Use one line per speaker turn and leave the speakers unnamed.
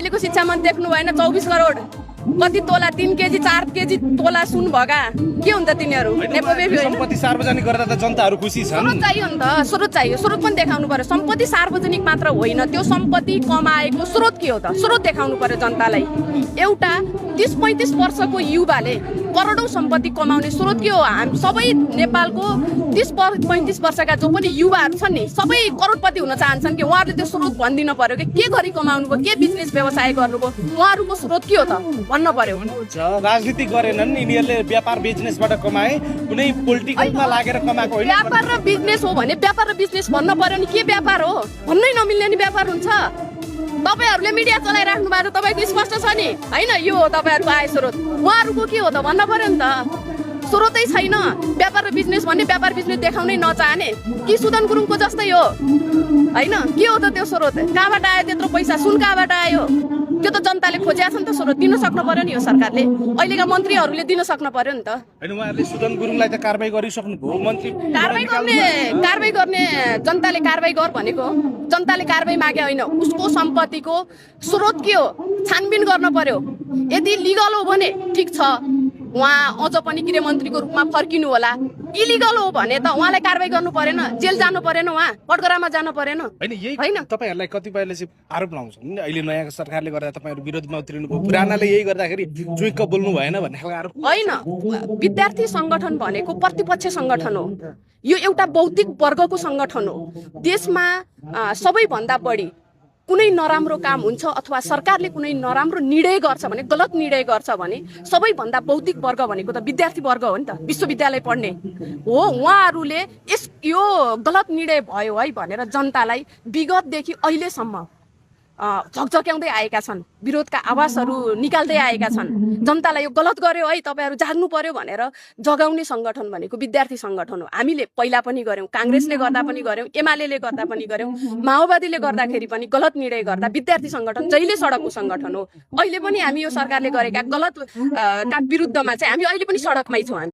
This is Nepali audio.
अहिलेको शिक्षा मन्त्री देख्नु भएन 24 करोड कति तोला 3 केजी 4 केजी तोला सुन भगा के हुन्छ तिनीहरू नेपोबेबी होइन
सम्पत्ति सार्वजनिक गर्दा त जनताहरू खुसी छन्
स्रोत चाहियो नि त स्रोत चाहियो स्रोत पनि देखाउनु पर्यो सम्पत्ति सार्वजनिक मात्र होइन त्यो सम्पत्ति कमाएको स्रोत के हो त स्रोत देखाउनु पर्यो जनतालाई एउटा 30-35 वर्षको युवाले करोडौं सम्पत्ति कमाउने स्रोत के हो हामी सबै नेपालको 30-35 वर्षका जो पनि युवाहरू छन् नि सबै करोडपति हुन चाहन्छन् कि उहाँहरूले त्यो स्रोत भनिदिन पर्यो कि के गरी कमाउनु भयो के बिजनेस व्यवसाय गर्नुभयो उहाँहरूको स्रोत के हो त भन्न पर्यो
राजनीति गरेनन् यिनीहरूले व्यापार बिजनेसबाट कमाए कुनै पोलिटिकलमा लागेर कमाएको होइन
व्यापार र बिजनेस हो भने व्यापार र बिजनेस भन्न पर्यो नि के व्यापार हो भन्नै नमिल्ने नि व्यापार हुन्छ तपाईहरुले मिडिया चलाइराख्नु भएको तपाईको स्पष्ट छ नि हैन यो हो तपाईहरुको आय स्रोत उहाँहरुको के हो त भन्न पर्यो नि त स्रोतै छैन व्यापार र बिजनेस भन्ने व्यापार बिजनेस देखाउनै नचाहने कि सुदन गुरुङको जस्तै हो हैन के हो त त्यो स्रोत कहाँबाट आयो त्यत्रो पैसा सुन कहाँबाट आयो त्यो त जनताले खोजेको छ नि त स्रोत दिन सक्नु पर्यो नि यो सरकारले अहिलेका मन्त्रीहरूले दिन सक्नु पर्यो नि त
हैन उहाँहरूले सुदन गुरुङलाई त कारबाही गरिसक्नु भयो मन्त्री
कारबाही गर्ने जनताले कारबाही गर भनेको जनताले कारबाही मागे होइन उसको सम्पत्तिको स्रोत के हो छानबिन गर्न पर्यो यदि लिगल हो भने ठीक छ उहाँ अझ पनि गृहमन्त्रीको रूपमा फर्किनु होला इलिगल हो भने त उहाँलाई कारबाही गर्नु परेन जेल जानु परेन उहाँ कटघरामा जानु परेन
हैन तपाईहरुलाई कतिपयले चाहिँ आरोप लाउँछन् अहिले नयाँ सरकारले गर्दा तपाईहरु विरोधमा उत्रिनु भयो पुरानाले यही गर्दाखेरि जुइक्क बोल्नु भएन भन्ने खालको आरोप
हैन विद्यार्थी संगठन भनेको प्रतिपक्ष संगठन हो यो एउटा बौद्धिक वर्गको संगठन हो देशमा सबैभन्दा बढी कुनै नराम्रो काम हुन्छ अथवा सरकारले कुनै नराम्रो निर्णय गर्छ भने गलत निर्णय गर्छ भने सबैभन्दा बौद्धिक वर्ग भनेको त विद्यार्थी वर्ग हो नि त विश्वविद्यालय पढ्ने हो उहाँहरूले यो गलत निर्णय भयो है भनेर जनतालाई विगतदेखि अहिलेसम्म झकझक्याउँदै आएका छन् विरोधका आवाजहरू निकाल्दै आएका छन् जनतालाई यो गलत गर्यो है तपाईहरु जाग्नु पर्यो भनेर जगाउने संगठन भनेको विद्यार्थी संगठन हो हामीले पहिला पनि गर्यौं कांग्रेसले गर्दा पनि गर्यौं एमालेले गर्दा पनि गर्यौं माओवादीले गर्दाखेरि पनि गलत निर्णय गर्दा विद्यार्थी संगठन जहिले सडकको संगठन हो अहिले पनि हामी यो सरकारले गरेका गलत का विरुद्धमा चाहिँ हामी अहिले पनि सडकमै छौं